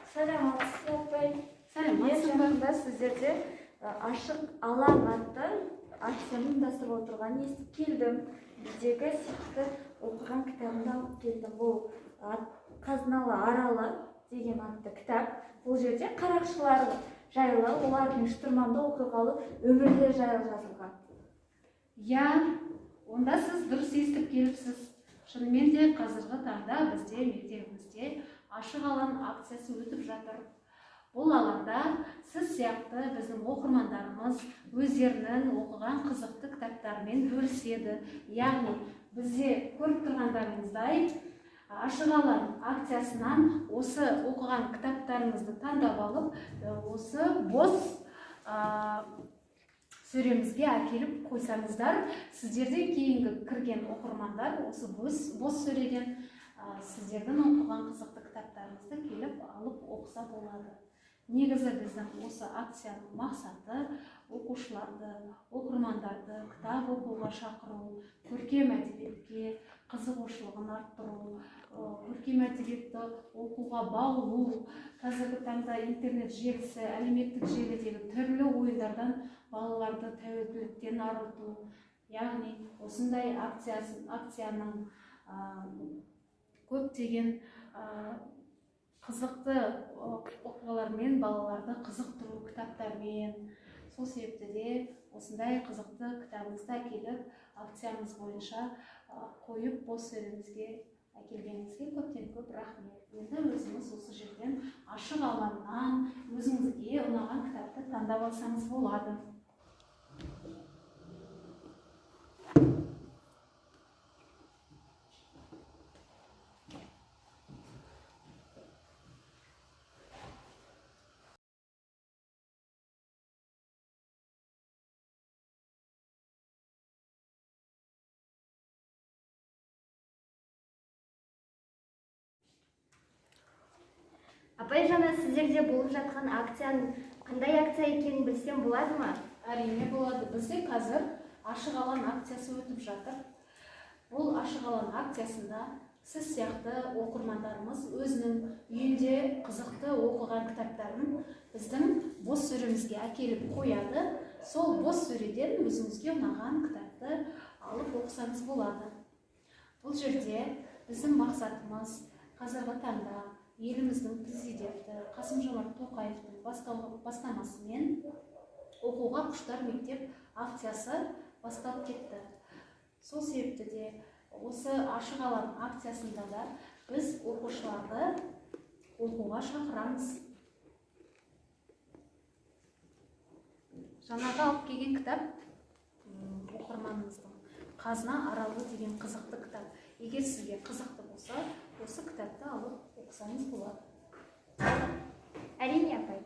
Саламатсыз, апай. Саламатсың ба? Жақында сіздерде ашық алаң атты акцияны ұйымдастырып отырғанын естіп келдім. Біздегі сүйікті оқыған кітабымды алып келдім. Бұл «Қазыналы аралы» деген атты кітап. Бұл жерде қарақшылар жайлы, олардың штурманды оқиғалы өмірлері жайлы жазылған. Иә, онда сіз дұрыс естіп келіпсіз. Шынымен де, қазіргі таңда бізде мектебімізде ашық алаң акциясы өтіп жатыр. Бұл алаңда сіз сияқты біздің оқырмандарымыз өздерінің оқыған қызықты кітаптарымен бөліседі. Яғни бізде көріп тұрғандарыңыздай, ашық алаң акциясынан осы оқыған кітаптарыңызды таңдап алып, осы бос сөремізге әкеліп қойсаңыздар, сіздерден кейінгі кірген оқырмандар осы бос сөреден сіздердің оқыған қызықты кітаптарыңызды келіп алып оқыса болады. Негізі біздің осы акцияның мақсаты — оқушыларды, оқырмандарды кітап оқуға шақыру, көркем әдебиетке қызығушылығын арттыру, көркем әдебиетті оқуға баулу, қазіргі таңда интернет желісі, әлеуметтік желідегі түрлі ойындардан балаларды тәуелділіктен арылту. Яғни осындай акцияның көптеген қызықты оқиғалармен балаларды қызықтыру кітаптармен. Сол себепті де осындай қызықты кітабыңызды әкеліп, акциямыз бойынша қойып, бос сөремізге әкелгеніңізге көптен көп рахмет. Енді өзіңіз осы жерден, ашық алаңнан өзіңізге ұнаған кітапты таңдап алсаңыз болады. Апай, жаңа сіздерде болып жатқан акцияның қандай акция екенін білсем болады ма? Әрине, болады. Бізде қазір ашық алаң акциясы өтіп жатыр. Бұл ашық алаң акциясында сіз сияқты оқырмандарымыз өзінің үйінде қызықты оқыған кітаптарын біздің бос сөремізге әкеліп қояды. Сол бос сөреден өзіңізге ұнаған кітапты алып оқысаңыз болады. Бұл жерде біздің мақсатымыз — қазіргі таңда еліміздің президенті Қасым-Жомарт Тоқаевтың бастамасымен оқуға құштар мектеп акциясы басталып кетті. Сол себепті де осы ашық алаң акциясында да біз оқушыларды оқуға шақырамыз. Жаңағы алып келген кітап, оқырманымыздың «Қазына аралы» деген қызықты кітап. Егер сізге қызықты болса, осы кітапты алып оқысаңыз болады. Әрине, апай.